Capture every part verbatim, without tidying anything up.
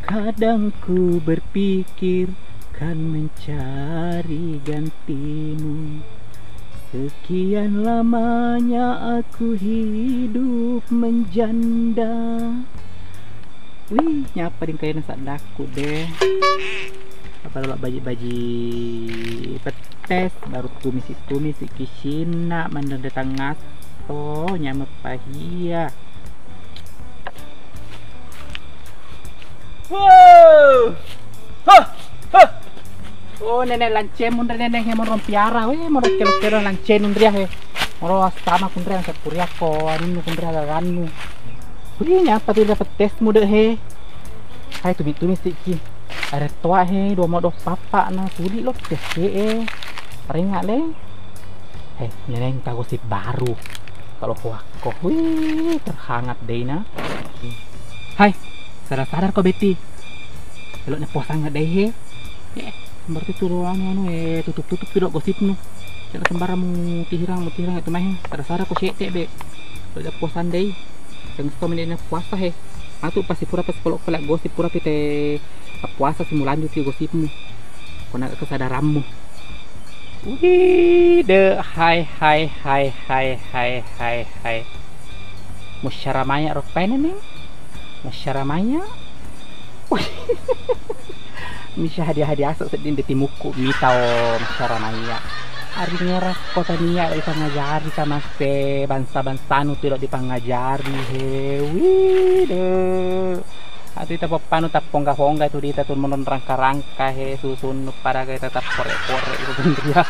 Kadang ku berpikir kan mencari gantimu. Sekian lamanya aku hidup menjanda. Wih, nyapa dingkaina saddakku deh. Apa lo baji-baji pettes, baru tumisi-tumisi kisinna, mandeng datang ngasso, nyameng pahia. Wow! Hah! Hah! Oh, nenek lancemu nre nenek he, monro piara, weh, monro kelo-kelo lancenu nria he. Monro astama kunre, sappuriakko anunnu kunre, agannu. Wih, nyapa tu dapat tesmu dek he. Hai, tumi-tumi sikki. Are toa he, dua mau dua papa na tuli lo tes he, eh. Ringa le. Hei, neneng, engka gosip baru. Kalau kuakko, wih, terhangat deh, nah. Hai, sadar-sadar ko, Betty. Eloknya puasang deh, he. Eh, berarti tu anu, anu, eh, tutup-tutup tu dok gosipmu. Jangan sembarang mu tihirang, mu tihirang itu mah, he. Sadar-sadar ko, syete, be. Kalau puasang deh. Yang sto menit puasa, he. Matu pasti pura pas kalau kelak gosip pura pite puasa simulanjut ke gosipmu. Kona kesadaranmu. Wih, de, hai, hai, hai. Musyaramaya ruppaina, Neng. Musyaramaya. Wih. Misya hadiah-hadiah asuk sedding de timukku mitao musyaramaya. Ari ngeras kota nia lo ipangajari kamasse bangsa-bangsanu tu lo dipangajari, he. Wih, de. Atu ita pappanu tappongga-pongga tu dita tu menurun rangka-rangka, he, susunnu pada ke tetap korek-korek itu tu dia.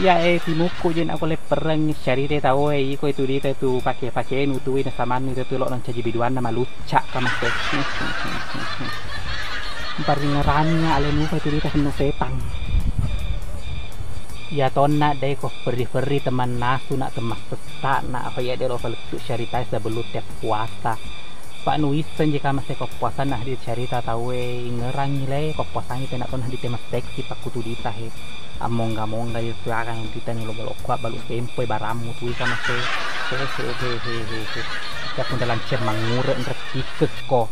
Iya, eh, timukku je nak kuleppereng syarite tau, eh, iko itu dita tu pake-pake nu tu ina samannu itu tu lo nang caji biduanna maluccak kamase. Paringerannya ale mupa itu dita kena setang. Iya tonna deko perri-perri teman nasu nak teman setak nak apa iya delo palettu syarita sebelum tiap puasa. Pak nu isseng je kama se ko puasanna hadi carita tauwe ingerangi le ko puasangi tena tona hadi tema seksi pakkutu dita he. Ammongga-mongga je tu akan dita ni lo balok kuat balu sempo e barammu tui kama se. He he he he he he. Siap pun dalam cem mangure nrekki ko.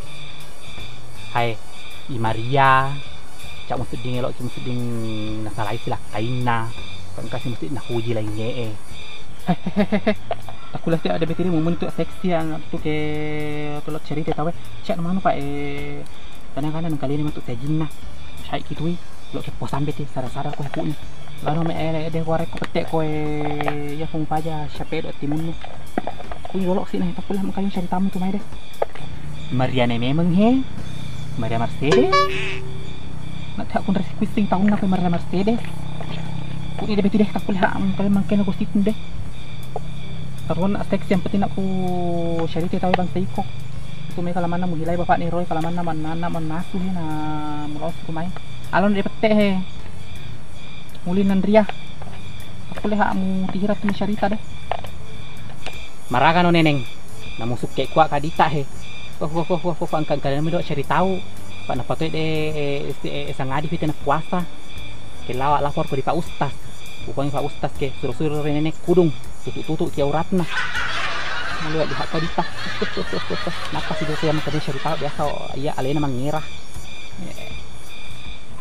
Hai, i Maria. Cak musedding elok ki musedding nasalai silakkainna. Engka si musedding napuji laingnge e. Takkulla setiap ada betiri momen tu seksi yang tu ke tolok cerita tawe. Cak manu pak e. Kadang-kadang kali ini mantu tajinna. Sai kitui. Lo ke posan beti sara-sara ko hapuni. Lano me ele de ko arek ko pete ko e ya fung paja syape do timunnu. Kui golok sih nah takkulla mengkayu ceritamu tu mai deh. Mariane memeng he. Maria Mercedes. Nak tak kun resi kuising tahun aku Maria Mercedes. Kuni de beti deh takkulla mengkayu mengkena gosip deh. Taruan nak teks yang penting aku cerita tahu bangsa iko. Itu mai kalamanna muhilai bapak ni roy kalamanna manna mannasu he na mulaus tu mai. Alon de pete he. Muli nanria. Aku le hak mu tihira tu syarita deh. Maraga no neneng. Namu sukke kuak kadita he. Wah wah wah wah wah angka angka mi do syarita u. Pak napatoi de eh, eh, eh, sangadi fitna puasa. Ke lawak lapor ko di Pak Ustaz. Pokoknya Pak Ustaz ke suruh-suruh re nenek kudung. Tutuk-tutuk ki auratna. Muli di hak kadita. Napa sih dosa yang makanya syarita biasa oh, iya alena mangera. Eh.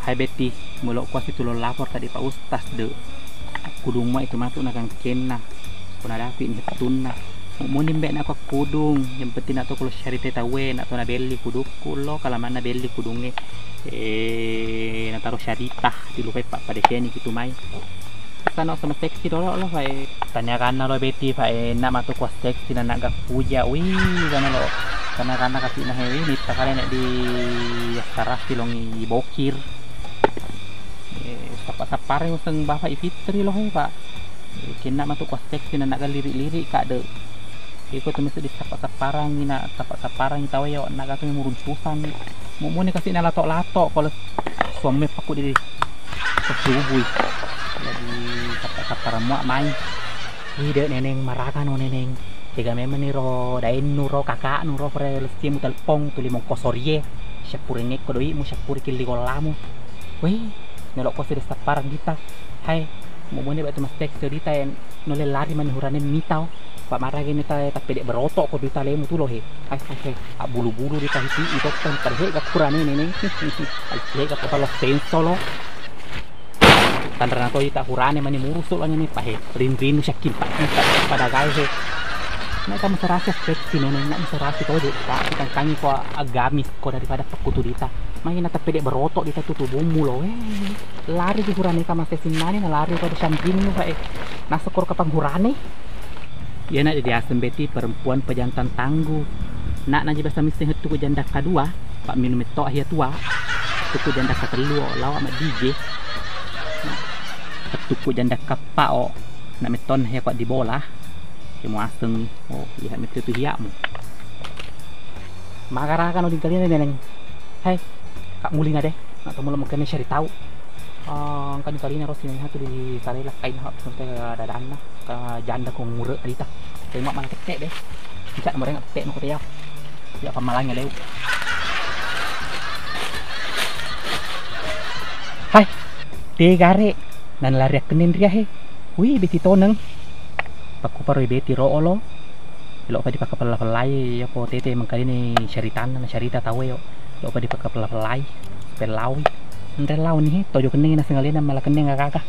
Hai Betty, melo kuasi tulung lapor tadi Pak Ustaz de. Kudung mua itu matu nagangkenna. Puna dapi ni tunna. Muni mbek nako kudung, yang penting nak to kulo syarita tauwe, nak to nabelli kudukku lo, kalamanna belli kudungnge. Eh, nataro syarita, dilupai pak padeceni gitu mai. Sano sama seksi dolo lo, hai. Taniakanna lo Betty, Pak, enak matu kuas seksi na nak gappuja. Wih, kana lo. Taniakanna kasih nah, wih, mitta kale nak di sarasi longi bokir. Eh, sappa-sappareng useng Bapak i Fitri lo, he, Pak. Eh, kenna matu kuas seksi na nak lirik-lirik, Kak, de. Iko tu mesti disappa-sapparangi na, sappa-sapparangi tau yo, naga tu muruntusan. Mumuni kasi na latok-latok, kalau suami paku di kesubui. Jadi sappa-sapparang mua mai. Ide neneng maraga no neneng. Tega memang ni ro daennu ro kakaknu ro fre lestimu telpong tuli mongko sorie. Syappurengekko doimu syappuri killi gollamu. Weh, nelok ko sudah sapparang dita. Hai, mumuni batu mas teks dita en nole lari mani hurane mitau. Pak maragi ni ta, tapi dek berotok ko duita lemu tu lo he. Hai, hai, hai. Abbulu-bulu di tahi ti, itu kan terhe gak kurang ini, nih. Hai, he gak kepala sensor lo. Tanrana to ita hurane mani murusuk lagi ni, Pak, he. Rin-rinu syakkin, Pak. Pada gawe, he. Nak kamu serasi seperti ini, nak serasi to, Pak. Kita kangi ko agamis ko daripada pekutu dita. Mai na tapi dek berotok dita tu tubuhmu lo, eh. Lari di hurane ka mase sinnani, na lari ko di syangkini, Pak, eh. Nasukkur ke penghurane. Iyana de diaseng beti perempuan pejantan tangguh. Nak naji basa misseng hettu ku janda kadua, pak minum metto ahia tua. Hettu ku janda katellu lao ama D J. Hettu ku janda kappa o. Nak metton hia kuat di bola. Ke muaseng. Oh, iya metto tu hiamu. Magaraga no dingkalina neneng. Hei, Kak Mulina deh. Nak temu lo mungkin syari tahu. Ah, engka ni kalina ro sininna tu di sarela kaina, hak, sampai dadanna. Ka janda ko mure alita. Tengok mana ketek deh. Cak nomor yang ketek no kotea. Ya pamalang ya leu. Hai, tegare. Nan lari akkenin ria he. Wih, beti toneng. Pakku paroi beti ro olo. Elo pa dipakapella-pellai, ya ko tete mengkalini syaritanna, na syarita tau yo. Elo pa dipakapella-pellai. Pellawi. Nrellau ni he, tojo kenning naseng alena mala kenning aga-aga.